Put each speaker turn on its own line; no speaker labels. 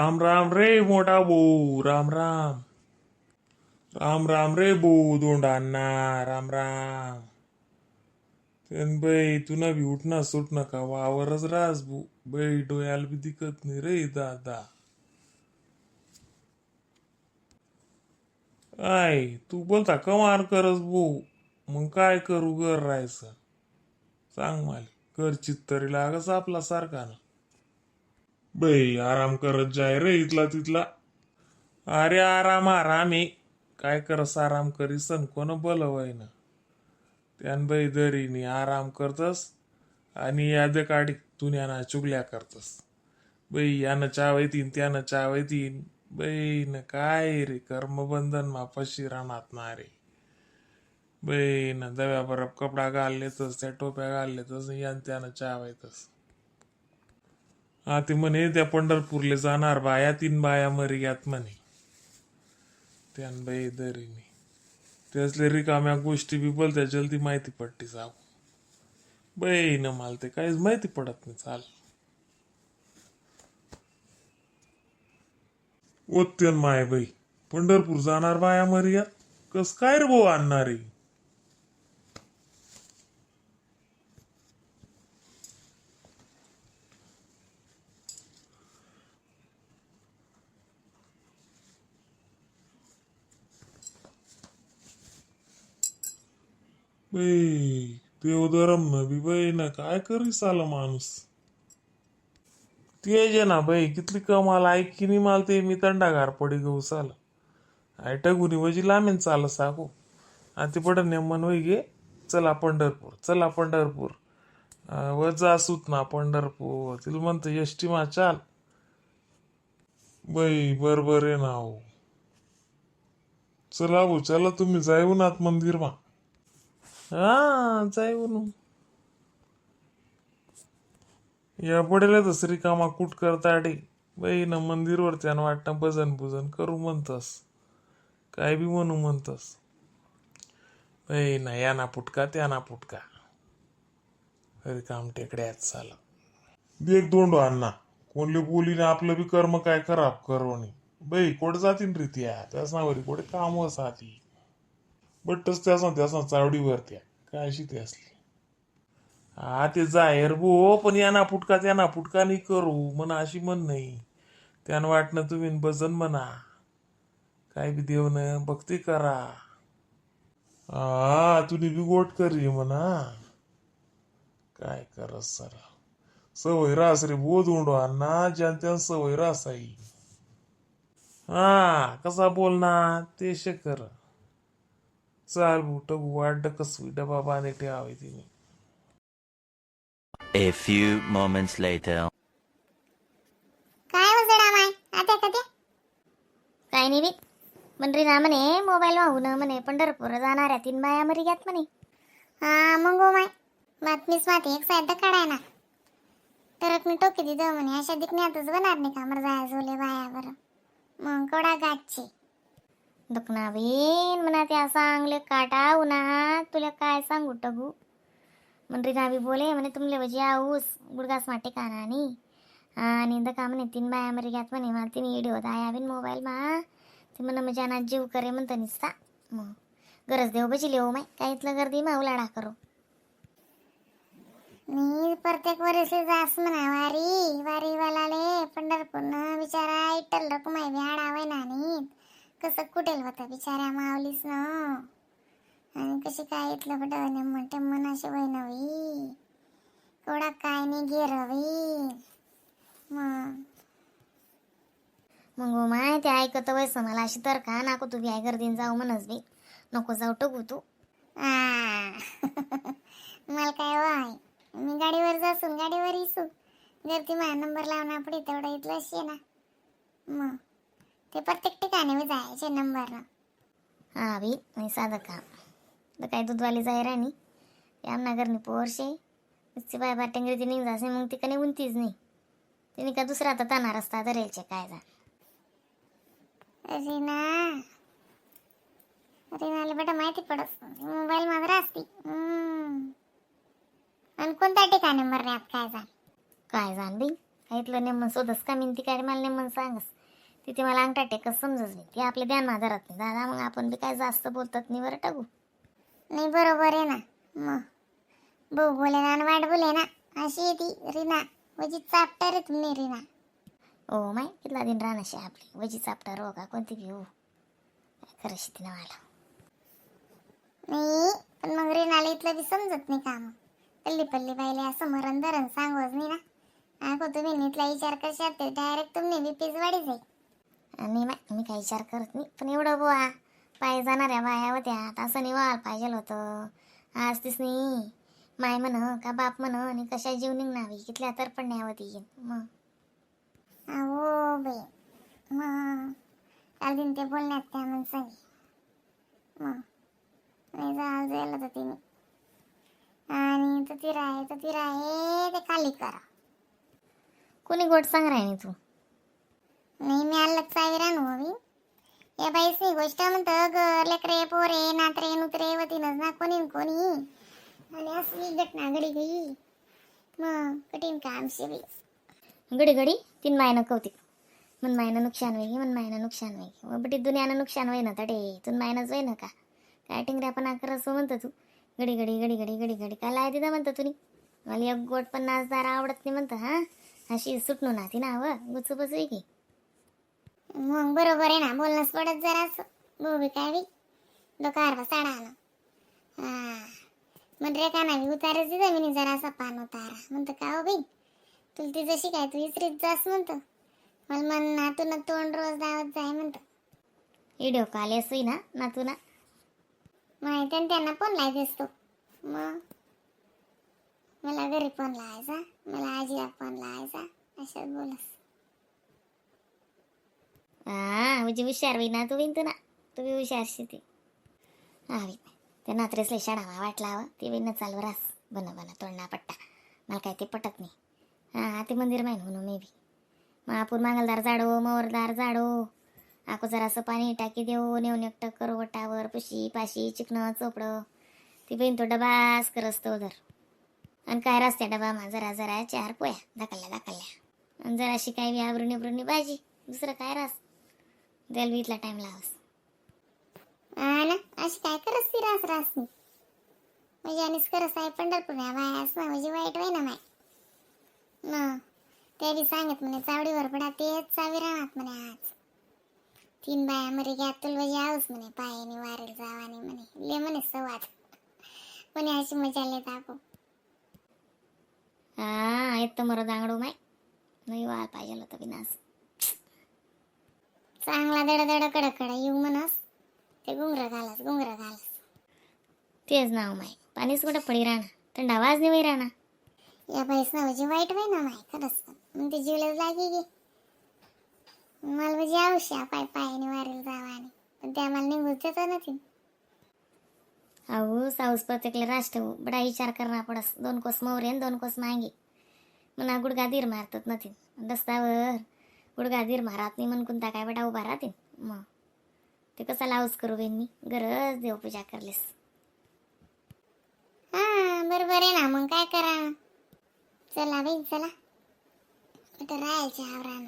Ram Ram रे मोठा भाऊ, राम राम. राम राम रे भाऊ दोंडांना, राम राम. त्यान बाई तुला बी उठना सुट नका वावरच रास भाऊ. बाई डोळ्याला बी दिखत नाही रे दादा. I तू बोलता कमाल करस भाऊ, मग काय करू घर राहायचं सांग मला. घरचीत तरी लागस आपला सारखा ना. बाई आराम करत जाय रे इथला तिथला. अरे आराम आराम आहे, काय करस आराम करीसन कोण बलवाय ना. त्यान बाई दरीनी आराम करतस आणि याद काढी तुन्याना चुगल्या करतस. बाई यानं चावयतीन त्यानं चावयतीन. बाई न काय रे कर्मबंधन मापाशी राहणार ना रे. बाई न दव्या बरफ कपडा घाललेतस, त्या टोप्या घाललेतस, यान त्यानं चावायतस. हा ते म्हणे त्या पंढरपूरले जाणार बाया तीन बाया मरी ग्यात म्हणे. त्यान बाई दरीनी त्यासले रिकाम्या गोष्टी बी बोलत्या जल्दी माहिती पडते साहू. बाई न मला ते काहीच माहिती पडत नाही. चाल ओत्यन माय बाई पंढरपूर जाणार बाया मरियात कस काय रे भाऊ आणणार रे. बाई देवधरम न बी बाई ना काय करीस आला माणूस. ते जे ना बाई कितली कमाल ऐकी नाही मला ते मी थंडागार पडी गहू चाल I टगुनी वजी लांबेन चाल सागो. आणि ते पड नेमन वय गे चला पंढरपूर चला पंढरपूर. व जा सूत ना पंढरपूर तिला म्हणतं एसटी मा चाल. बाई बरोबर आहे ना हो. चला भाऊ चला तुम्ही जाऊ नाथ मंदिर मा. हा जाऊ ना. या पडेल तसं रिकामा कूट करता डे. बाई ना मंदिरवर त्यानं वाटणं भजन भुजन करू म्हणतस, काय बी म्हणू म्हणतस. बाई ना या ना पुटका त्या ना पुटका रिकाम टेकड्यात चाल. देख दोंडो अण्णा कोणले बोलीने आपलं बी कर्म काय खराब करो नाही. बाई कोठे जातीन रे त्या त्याच नावरी कोठे काम वसाती बट्टच त्याच त्याच चावडीवर त्या काय अशी ते असली. हा ते जाहीर भो पण यांना फुटका त्यांना फुटका नाही करू म्हणा अशी म्हण नाही. त्यानं वाटणं तुम्ही भजन म्हणा काय बी देवनं भक्ती करा. हा तुम्ही बी गोट करी म्हणा काय करत सर. सवय रास रे बो धोंडो अण्णा ज्यान त्यान सवय रास आई. हा कसा बोलणार ते शकर. चाल बुट वाढ कसवी डबा बांधे ठेवावी तिने.
A few moments later.
काय वजडा माय आता कधी
काय नाही बी म्हणरी ना म्हणे मोबाईल वाहू ना म्हणे पंढरपूर जाणाऱ्या तीन बाया मरी घ्यात म्हणे.
हा मग हो माय बातमीच माती एक सायदा काढाय ना तरक मी टोकी दिदो म्हणे अशा दिकण्यातच बनार नाही का मर जाय झोले बाया बरं मग कोडा गाठची
दुखना बीन म्हणा त्या सांगले काटा उन्हा तुला काय सांगू टगू. म्हणरी ना बी बोले म्हणे तुमले वजी आऊस गुडगास माटे काना नाही आणि दका म्हणे तीन बाया मरी घ्यात म्हणे मला तीन येडी होत आया बिन मोबाईल मा ते म्हणे मजा ना जीव करे म्हणतं निसता. मग गरज देव बजी हो माय काय इथलं गर्दी मा उलाडा करू.
मी प्रत्येक वर्षी जास म्हणा वारी वारी वालाले पंढरपूर न बिचारा इटल रकुमाई बी आडावय ना कसं कुठेल होतं बिचाऱ्या माऊलीस न आणि कशी काय इथलं बडं म्हणते मनाशी वय नवी कोडा काय नाही गेरवी मग
मग हो माय ते ऐकत वयस मला अशी तर का नको तू बी I गर्दीन जाऊ म्हणस बी नको जाऊ टगू तू.
आ, मला काय वाय मी गाडीवर जासून गाडीवर इसू गर्दी माझा नंबर लावणार पडे तेवढं इथलं शे ना मग ते प्रत्येक ठिकाणी मी जायचे नंबर.
हा बी नाही साधं काम तर काय दूधवाली जाय राणी ते आमना घरनी पोरशे नुसती बाय बा टेंगरी ती निघ जासे मग ती कणी उंतीच नाही तिने का दुसरा आता ताना रस्ता धरेलचे काय जा.
रीना रीनाला बेटा माहिती पडत मोबाईल मात्र असती. आणि कोणत्या ठिकाणी मरण्यात काय जा
काय जाण बाई काही इथलं नेमन शोधस का मी ती काय मला नेमन सांगस. तिथे मला अंगठा टेकच समजत नाही. ती आपल्या ध्यान धरत नाही दादा. मग आपण बी काय जास्त बोलतात नाही बरं टाकू.
नाही, बरोबर आहे ना. मग भाऊ बोले ना आणि वाट बोले ना, अशी आहे ती रीना. वजी चापटर आहे तुम्ही रीना.
ओ my, कितला दिन राहणार आपली वजी चापटा रो का कोणती बी हो. काय खरं ती ना मला.
नाही, पण मग रीनाला इथलं बी समजत नाही का मग? पल्ली पल्ली बाईले असं मरण धरण सांगवच नाही ना. अगो, तुम्ही इथला विचार करशात ते डायरेक्ट तुम्ही बी वाढी जाईल.
नाही माय, मी काही विचार करत नाही. पण एवढं बुवा, पाय जाणाऱ्या बाया होत्या, आता असं नाही व्हायला पाहिजे होतं. आज तीच नाही माय म्हण का बाप म्हण आणि कशा जीव निघणावी, कितल्या तर पण नाही होती मग.
अहो बाई, मग काल दिन ते बोलण्यात त्या माणसाने मग नाही जायला जायला तर तिने आणि तर ती राहे तर ती राहे ते खाली करा.
कोणी गोट सांग राही तू?
नाही, मी आलं चावी राहणू हवी या बाईस नाही गोष्ट म्हणतं. गर लेकरे पोरे नात्रे नुत्रे वतीनच ना कोणी न कोणी आणि असली घटना घडी गई. मग कठीण काम शे बाई.
घडी घडी तीन मायनं कौतिक मन मायनं नुकसान होई, मन मायनं नुकसान होई व बटी दुनियानं नुकसान होई ना तडे तुन मायनंच होई ना का. काय टिंगऱ्यापणा करस हो म्हणतं तू. घडी घडी घडी घडी घडी घडी काय लाय तिथं म्हणतं तुनी. मला एक गोट पण नाचदार आवडत नाही म्हणतं. हा, अशी सुटणू ना ती ना व गुचू बसवी की.
मग बरोबर आहे ना, बोलणंच पडत जरासं. भाऊ बी काय बी डोक्यावर साडा आला. हा मग रे का नाही उतारच दिलं मी जरासा पान उतारा म्हणतं. का हो बाई, तुला ती जशी काय तू इसरीत जास म्हणतं. मला म्हण नातून तोंड रोज दावत जाय म्हणतं.
व्हिडिओ कॉल असोय ना नातू ना.
माहिती आहे ना, त्यांना फोन लावायचा असतो. मग मला घरी फोन लावायचा, मला आजीला फोन लावायचा, अशाच बोलस.
हा, म्हणजे हुशार होई ना तू बिन तू ना, तू बी हुशार ती. हा बाई, त्या नात्रेसले शाळावा वाटला हवं ते बी न चालू रास बन बन तोंडना पट्टा. मला काय ते पटत नाही. हा, ते मंदिर माहीन म्हणून मे बी. मग आपण मांगलदार जाडो मवरदार जाडो आको जरासं पाणी टाकी देऊ नेऊन एकटं करू वटावर पुशी पाशी चिकनं चोपडं. ती बहीण तो डबास करसतो उदर आणि काय रस्त्या डबा मा जरा जरा चार पोया दाखलल्या दाखलल्या आणि जराशी काय बी आवरुणी बरुणी भाजी, दुसरं काय रास द्यायला बी इथला टाईम लावस.
हा ना, अशी काय करस ती रास रास नाही. म्हणजे आणिच करस आहे पंढरपूर बाय असं म्हणजे वाईट होय ना माय. मग ते बी सांगत म्हणे चावडीवर पडा तेच चावी राहणार म्हणे. आज तीन बाया मरे घ्या तुला म्हणजे आऊस म्हणे पायाने वारेल जावाने म्हणे ले म्हणे सवाद म्हणे अशी मजा लेत आपो.
हा, येत मरो दांगडो माय नाही व्हायला पाहिजे होतं विनास.
चांगला दड दड कड कड येऊ म्हणस ते गुंगर घालस गुंगर घालस.
तेच नाव माय, पाणीच कुठं पडी राहणार, थंड आवाज नाही राहणार.
या बाईस ना म्हणजे वाईट होय ना माय खरंच. मग ते जीवलाच लागे गे. मला म्हणजे आवश्य पाय पायाने वारेल जावाने पण ते आम्हाला निघूच देत ना ती.
अहो साऊस, प्रत्येकला राष्ट्र हो बडा विचार करणार पडस. दोन कोस मवरे आणि दोन कोस मागे म्हणा गुडगा धीर मारतात ना तीन रस्त्यावर. गुडगा धीर मारत नाही म्हण कोणता काय बडा उभा राहते. मग ते कसा लावूस करू बेन मी गरज देवपूजा करलीस.
हा, बरोबर आहे ना. मग काय करा? चला बाई चला, कुठं राहायचे आवरानं.